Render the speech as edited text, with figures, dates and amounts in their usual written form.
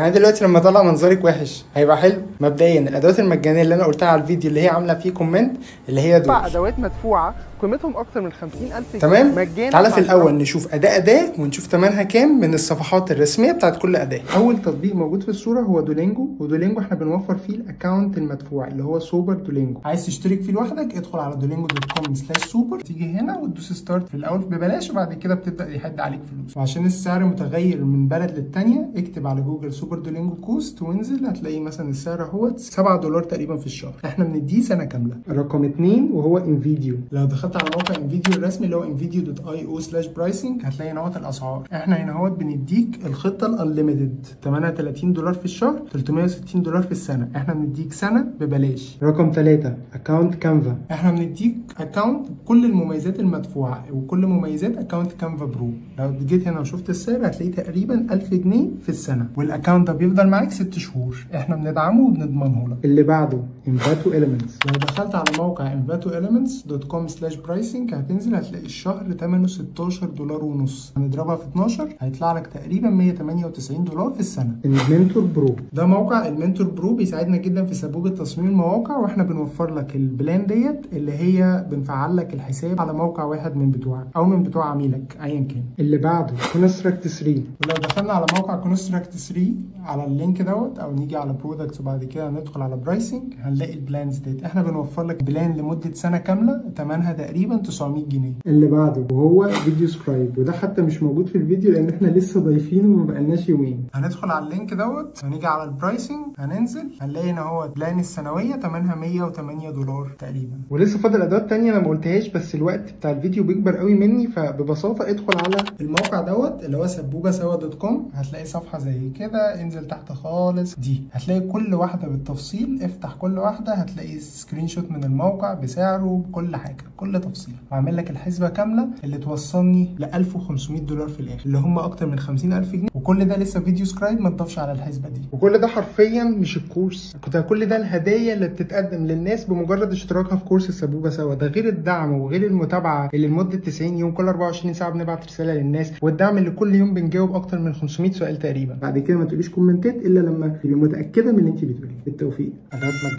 يعني دلوقتي لما اطلع منظرك وحش هيبقى حلو؟ مبدئيا الادوات المجانية اللي انا قلتها على الفيديو اللي هي عامله فيه comment اللي هي دول ادوات مدفوعة قيمتهم اكتر من 50,000. تمام، مجانا. تعالى في الاول نشوف اداه اداه ونشوف ثمنها كام من الصفحات الرسمية بتاعت كل اداه. اول تطبيق موجود في الصورة هو Duolingo، و Duolingo احنا بنوفر فيه ال account المدفوع اللي هو Super Duolingo. عايز تشترك فيه لوحدك ادخل على duolingo.com/super، تيجي هنا وتدوس start في الاول ببلاش، وبعد كده بتبدا يحد عليك فلوس. وعشان السعر متغير من بلد للتانيه اكتب على جوجل Super Duolingo cost وانزل، هتلاقي مثلا السعر اهوت $7 تقريبا في الشهر، احنا بنديه سنة كاملة. رقم 2 وهو InVideo. لو دخلت على موقع InVideo الرسمي اللي هو invideo.io/pricing هتلاقي نوت الاسعار. احنا هنا اهوت بنديك الخطة ال unlimited ثمنها $30 في الشهر، $360 في السنة، احنا بنديك سنة ببلاش. رقم 3 account Canva. احنا بنديك account بكل المميزات المدفوعه وكل مميزات account Canva Pro. لو جيت هنا وشفت السعر هتلاقيه تقريبا 1000 جنيه في السنة، وال account ده بيفضل معاك 6 شهور، احنا بندعمه وبنضمنه لك. اللي بعده Envato Elements. لو دخلت على موقع envatoelements.com/pricing هتنزل هتلاقي الشهر ثمنه $16.5، هنضربها في 12 هيطلع لك تقريبا $198 في السنة. Elementor Pro، ده موقع Elementor Pro بيساعدنا جدا في سبوبه تصميم المواقع، واحنا بنوفر لك ال plan ديت اللي هي بنفعل لك الحساب على موقع واحد من بتوعك او من بتوع عميلك ايا كان. اللي بعده Construct 3. ولو دخلنا على موقع Construct 3 على ال link دوت او نيجي على products وبعد كده ندخل على pricing هنلاقي ال plans ديت. احنا بنوفر لك plan لمدة سنة كاملة ثمنها تقريبا 900 جنيه. اللي بعده وهو VideoScribe، وده حتى مش موجود في الفيديو لان احنا لسه ضايفينه وما بقالناش يومين. هندخل على ال link دوت هنيجي على ال pricing هننزل هنلاقي ان هو plan السنوية ثمنها $108 تقريبا. ولسه فاضل ادوات ثانية انا ما قلتهاش بس الوقت بتاع الفيديو بيكبر قوي مني، فببساطه ادخل على الموقع دوت اللي هو سبوبه سوا .com، هتلاقي صفحة زي كده، انزل تحت خالص دي هتلاقي كل واحدة بالتفصيل، افتح كل واحدة هتلاقي screenshot من الموقع بسعره بكل حاجة كل تفصيل، وعامل لك الحسبة كاملة اللي توصلني ل $1500 في الاخر اللي هم اكتر من 50,000 جنيه. وكل ده لسه VideoScribe ما اتضافش على الحسبة دي، وكل ده حرفيا مش الكورس، كل ده الهدايا اللي بتتقدم للناس بمجرد اشتراكها في كورس السبوبه سوا، ده غير الدعم وغير المتابعة اللي لمدة 90 يوم كل 24 ساعة بنبعت رسالة للناس، والدعم اللي كل يوم بنجاوب اكتر من 500 سؤال تقريبا. بعد كده ما تقوليش كومنتات الا لما تبقي متاكدة من اللي انت بتقوليه. بالتوفيق. ادوات مجانية.